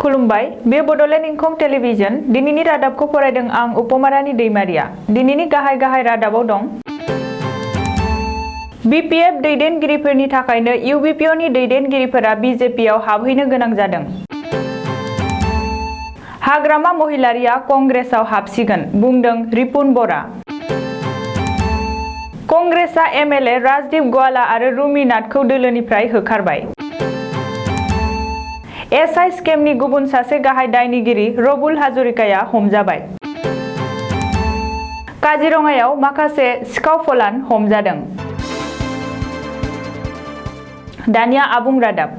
खुलुमबाय बे बड'लेण्ड इंखं टेलिभिजन दिनैनि रादाबखौ फरायदों आं उपमारानि दैमारिया। दिनैनि गाहाय रादाबाव दं। बीपीएफ दैदेनगिरिफोरनि थाखायनो यूबीपीओनि दैदेनगिरिफोरा बीजेपीआव हाबहैनो गोनां जादों। हाग्रामा महिलारिया कंग्रेसआव हाबसिगोन बुंदों रिपुन बरा। कंग्रेसआ एमएलए राजदीप गवाला आरो रुमि नाथखौ दोलोनिफ्राय होखारबाय। एसआई स्केमनि गुबुन सासे गाहाय दायनिगिरि रबुल हाजरिकाया हमजाबाय। काजिरङायाव माखासे सिखाव फलान हमजादों। दानिया आबुं रादाब।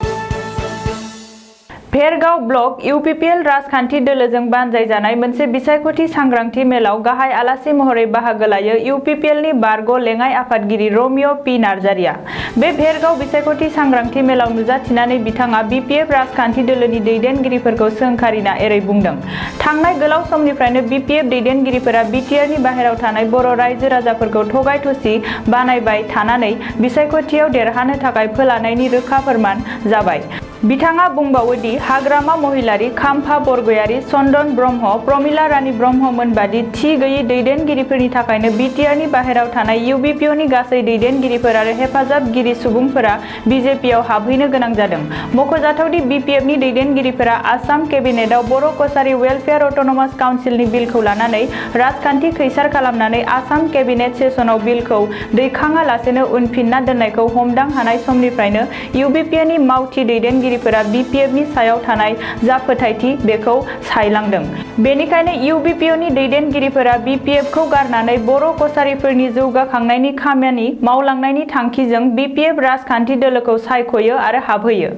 भेरगाव ब्लक यूपीपीएल राजखान्थि दोलोजों बानजायजानाय मोनसे बिसायख'थि सांग्रांथि मेलाव गाहाय आलासि महरै बाहागो लायो यूपीपीएलनि बारग' लेङाइ आफादगिरि रमिय' पि नार्जारिया। बे भेरगाव बिसायख'थि सांग्रांथि मेलाव नुजाथिनानै बिथाङा बीपीएफ राजखान्थि दोलोनि दैदेनगिरिफोरखौ सोंखारिना एरै बुंदों। थांनाय गोलाव समनिफ्रायनो बीपीएफ दैदेनगिरिफोरा बिटिआरनि बाहेराव थानाय बर' रायजो राजाफोरखौ थगाय थसि बानायबाय थानानै बिसायख'थियाव देरहानो थाखाय फोलानायनि रोखा फोरमान जाबाय। बिथाङा बुंबावो दि हाग्रामा महिलारि, खाम्फा बरगयारि, चन्दन ब्रह्म, प्रमिला रानी ब्रह्ममोन बादि थि गैयै दैदेनगिरिफोरनि थाखायनो बिटिआरनि बाहेराव थानाय यूबीपीओनि गासै दैदेनगिरिफोर आरो हेफाजाबगिरि सुबुंफोरा बीजेपीआव हाबहैनो गोनां जादों। मख'जाथावदि बीपीएफनि दैदेनगिरिफोरा आसाम केबिनेटआव बर' कसारी वेलफेयार अट'नमास काउन्सिलनि बिलखौ लानानै राजखान्थि खैसार खालामनानै आसाम केबिनेट सेसनाव बिलखौ दैखाङालासेनो उनफिनना दोननायखौ हमदां हानाय समनिफ्रायनो यूबीपीओनि मावथि दैदेनगिरिफोरा बीपीएफनि सायाव थानाय जा फोथायथि बेखौ सायलांदों। बेनिखायनो यूबीपीओनि दैदेनगिरिफोरा बीपीएफखौ गारनानै बर' कसारीफोरनि जौगाखांनायनि खामानि मावलांनायनि थांखिजों बीपीएफ राजखान्थि दोलोखौ सायख'यो आरो हाबहैयो।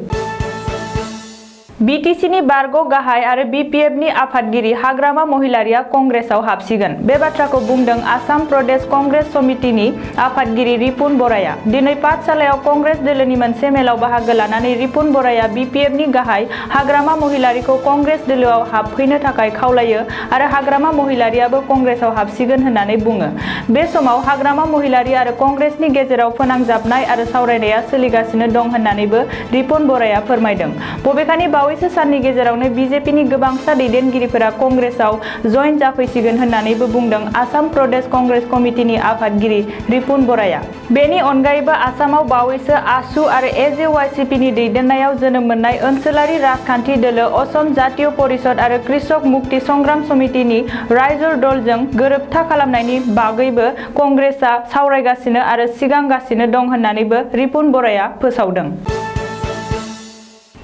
बीटीसीनि बारग' गाहाय आरो बीपीएफनि आफादगिरि हाग्रामा महिलारिया कंग्रेसआव हाबसिगोन। बे बाथ्राखौ बुंदों आसाम प्रदेश कंग्रेस समितिनि आफादगिरि रिपुन बराया। दिनै पाठशालायाव कंग्रेस दोलोनि मोनसे मेलाव बाहागो लानानै रिपुन बराया बीपीएफनि गाहाय हाग्रामा महिलारिखौ कंग्रेस दोलोआव हाबफैनो थाखाय खावलायो आरो हाग्रामा महिलारियाबो कंग्रेसआव हाबसिगोन होननानै बुङो। बे समाव हाग्रामा महिलारि आरो कंग्रेसनि गेजेराव फोनांजाबनाय आरो सावरायनाया सोलिगासिनो दं होननानैबो रिपुन बराया फोरमायदों। बबेखानि बावैसो साननि गेजेरावनो बीजेपीनि गोबांसा दैदेनगिरिफोरा कंग्रेसआव जइन जाफैसिगोन होननानैबो बुंदों आसाम प्रदेश कंग्रेस कमिटिनि आफादगिरि रिपुन बराया। बेनि अनगायैबो आसामाव बावैसो आसु आरो एजेवाइसिपिनि दैदेननायाव जोनोम मोननाय ओनसोलारि राजखान्थि दोलो असम जातीय परिषद आरो कृषक मुक्ति संग्राम समितिनि रायजोर दलजों गोरोबथा खालामनायनि बागैबो कंग्रेसआ सावरायगासिनो आरो सिगांगासिनो दं होननानैबो रिपुन बराया फोसावदों।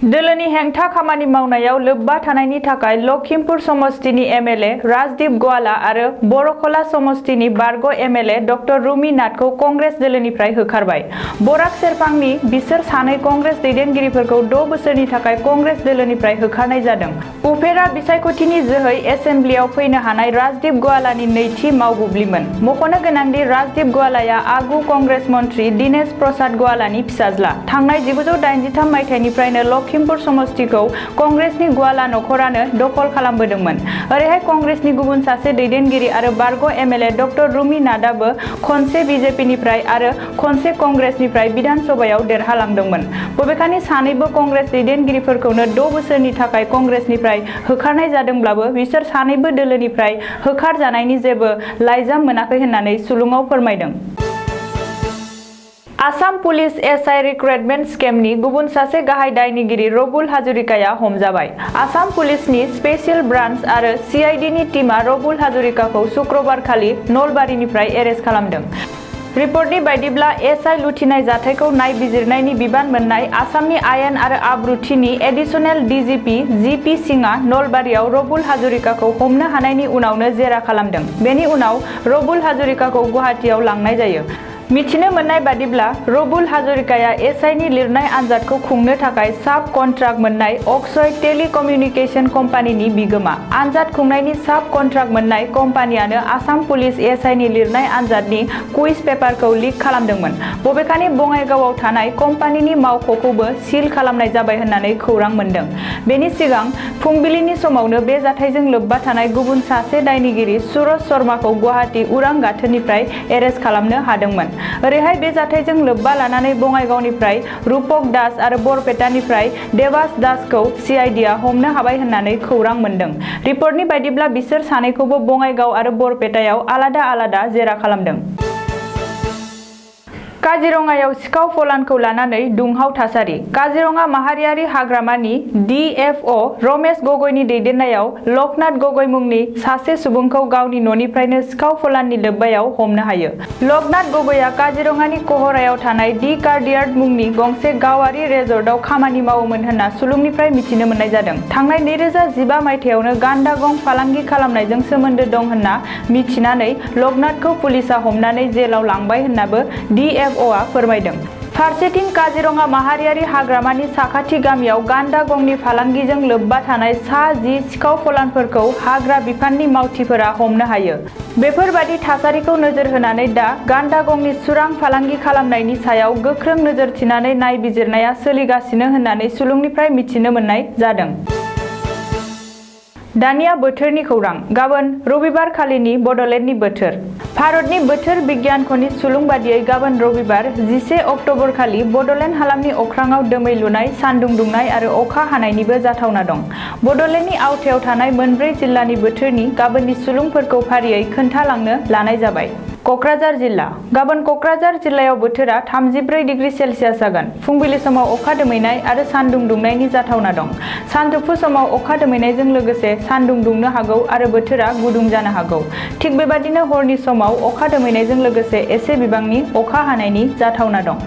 दोलोनि हेंथा खामानि मावनायाव लोब्बा थानायनि थाखाय लखिमपुर समस्तिनि एमएलए राजदीप गवाला आरो बरखला समस्तिनि बारग' एमएलए डक्टर रुमि नाथखौ कंग्रेस दोलोनिफ्राय होखारबाय। बराक सेरफांनि बिसोर सानै कंग्रेस दैदेनगिरिफोरखौ 6 बोसोरनि थाखाय कंग्रेस दोलोनिफ्राय होखारनाय जादों। उफेरा बिसायख'थिनि जोहै एसेम्ब्लियाव फैनो हानाय राजदीप गवालानि नैथि मावबुब्लिमोन। मख'नो गोनांदि राजदीप गवालाया आगु कंग्रेस मन्त्रि दिनेश प्रसाद गवालानि फिसाज्ला। थांनाय 1983 मायथाइनिफ्रायनो लखिमपुर समस्तिखौ कंग्रेसनि गवाला नखरानो दखल खालामबोदोंमोन। ओरैहाय कंग्रेसनि गुबुन सासे दैदेनगिरि आरो बारग' एमएलए डक्टर रुमि नाथआबो खनसे बीजेपीनिफ्राय आरो खनसे कंग्रेसनिफ्राय विधानसभायाव देरहालांदोंमोन। बबेखानि सानैबो कंग्रेस दैदेनगिरिफोरखौनो 6 बोसोरनि थाखाय कंग्रेसनिफ्राय होखारनाय जादोंब्लाबो बिसोर सानैबो दोलोनिफ्राय होखारजानायनि जेबो लाइजाम मोनाखै होननानै सुलुङाव फोरमायदों। आसाम पुलिस एसआई रिक्रुटमेन्ट स्केमनि गुबुन सासे गाहाय दायनिगिरि रबुल हाजरिकाया हमजाबाय। आसाम पुलिसनि स्पेसियेल ब्रान्च आरो सीआईडीनि टीमा रबुल हाजरिकाखौ शुक्रबारखालि नलबारिनिफ्राय एरेस्ट खालामदों। रिपर्टनि बायदिब्ला एसआई लुथिनाय जाथायखौ नायबिजिरनायनि बिबान मोननाय आसामनि आयेन आरो आब्रुथिनि एडिशनेल डीजीपी जीपी सिंहआ नलबारियाव रबुल हाजरिकाखौ हमनो हानायनि उनावनो जेरा खालामदों। बेनि उनाव रबुल हाजरिकाखौ गुवाहाटीआव लांनाय जायो। मिथिनो मोननाय बादिब्ला रबुल हाजरिकाया एसआईनि लिरनाय आनजादखौ खुंनो थाखाय साब कन्ट्राक्ट मोननाय अक्षय टेलिकमिउनिकेशन कम्पानिनि बिगोमा। आनजाद खुंनायनि साब कन्ट्राक्ट मोननाय कम्पानियानो आसाम पुलिस एसआईनि लिरनाय आनजादनि कुइज पेपारखौ लिक खालामदोंमोन। बबेखानि बङाइगावआव थानाय कम्पानिनि मावख'खौबो सिल खालामनाय जाबाय होननानै खौरां मोन्दों। बेनि सिगां फुंबिलिनि समावनो बे जाथायजों लोब्बा थानाय गुबुन सासे दायनिगिरि सुरज शर्माखौ गुवाहाटी उरां गाथोननिफ्राय एरेस्ट खालामनो हादोंमोन। ओरैहाय बे जाथायजों लोब्बा लानानै बङाइगावनिफ्राय रूपक दास आरो बरपेटानिफ्राय देवास दासखौ CIDआ हमनो हाबाय होननानै खौरां मोन्दों। रिपर्टनि बायदिब्ला बिसोर सानैखौबो बङाइगाव आरो बरपेटायाव आलादा आलादा जेरा खालामदों। काजिरङायाव सिखाव फलानखौ लानानै दुंहाव थासारि। काजिरङा माहारियारि हाग्रामानि DFO रमेश गगৈनि दैदेननायाव लकनाथ गगৈ मुंनि सासे सुबुंखौ गावनि न'निफ्रायनो सिखाव फलाननि लोब्बायाव हमनो हायो। लकनाथ गगैआ काजिरङानि कहरायाव थानाय दि कार्डियार्ड मुंनि गंसे गावारि रेजर्टआव खामानि मावोमोन होनना सुलुंनिफ्राय मिथिनो मोननाय जादों। थांनाय 2015 मायथाइयावनो गान्दा गं फालांगि खालामनायजों सोमोन्दो दं होनना मिथिनानै लकनाथखौ पुलिसआ हमनानै जेलाव लांबाय होननाबो DFOआ फोरमायदों। फारसेथिं काजिरङा माहारियारि हाग्रामानि साखाथि गामियाव गान्दा गंनि फालांगिजों लोब्बा थानाय सा 10 सिखाव फलानफोरखौ हाग्रा बिफाननि मावथिफोरा हमनो हायो। बेफोरबादि थासारिखौ नोजोर होनानै दा गान्दा गंनि सुरां फालांगि खालामनायनि सायाव गोख्रों नोजोर थिनानै नायबिजिरनाया सोलिगासिनो होननानै सुलुंनिफ्राय मिथिनो मोननाय जादों। दानिया बोथोरनि खौरां। गाबोन रबिबार खालिनि बड'लेण्डनि बोथोर। भारतनि बोथोर बिगियानख'नि सुलुं बादियै गाबोन रबिबार 11 अक्ट'बर खालि बड'लेण्ड हालामनि अख्राङाव दोमैलुनाय, सान्दुं दुंनाय आरो अखा हानायनिबो जाथावना दं। बड'लेण्डनि आवथायाव थानाय मोनब्रै जिल्लानि बोथोरनि गाबोननि सुलुंफोरखौ फारियै खोन्थालांनो लानाय जाबाय। क'क्राझार जिल्ला। गाबोन क'क्राझार जिल्लायाव बोथोरा 34 डिग्री सेल्सियास जागोन। फुंबिलि समाव अखा दोमैनाय आरो सान्दुं दुंनायनि जाथावना दं। सानजौफु समाव अखा दोमैनायजों लोगोसे सान्दुं दुंनो हागौ आरो बोथोरा गुदुं जानो हागौ। थिग बेबादिनो हरनि समाव अखा दोमैनायजों लोगोसे एसे बिबांनि अखा हानायनि जाथावना दं।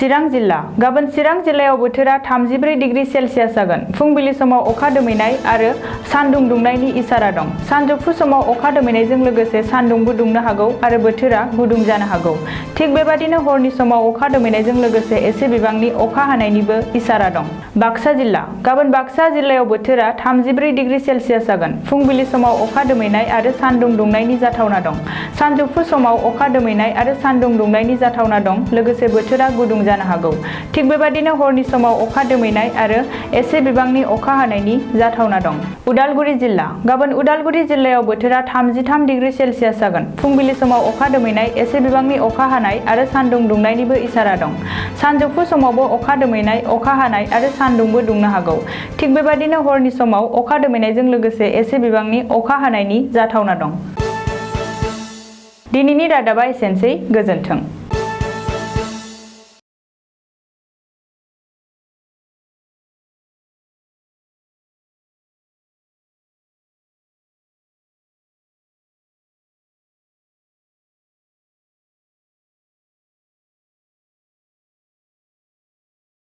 चिरां जिल्ला। गाबोन चिरां जिल्लायाव बोथोरा 34 डिग्री सेल्सियास जागोन। फुंबिलि समाव अखा दोमैनाय आरो सान्दुं दुंनायनि इसारा दं। सानजौफु समाव अखा दोमैनायजों लोगोसे सान्दुंबो दुंनो हागौ आरो बोथोरा गुदुं जानो हागौ। थिग बेबादिनो हरनि समाव अखा दोमैनायजों लोगोसे एसे बिबांनि अखा हानायनिबो इसारा दं। बाक्सा जिल्ला। गाबोन बाक्सा जिल्लायाव बोथोरा 34 डिग्री सेल्सियास जागोन। फुंबिलि समाव अखा दोमैनाय आरो सान्दुं दुंनायनि जाथावना दं। सानजौफु समाव अखा दोमैनाय आरो सान्दुं दुंनायनि जाथावना दं, लोगोसे बोथोरा गुदुं जानो हागौ। थिग बेबादिनो हरनि समाव अखा दोमैनाय आरो एसे बिबांनि अखा हानायनि जाथावना दं। उदालगुरि जिल्ला। गाबोन उदालगुरि जिल्लायाव बोथोरा 33 डिग्री सेल्सियास जागोन। फुंबिलि समाव अखा दोमैनाय, एसे बिबांनि अखा हानाय आरो सान्दुं दुंनायनिबो इसारा दं। सानजौफु समावबो अखा दोमैनाय, अखा हानाय आरो सान्दुंबो दुंनो हागौ। थिग बेबादिनो हरनि समाव अखा दोमैनायजों लोगोसे एसे बिबांनि अखा हानायनि जाथावना दं। दिनैनि रादाबा एसेनोसै। गोजोन्थों।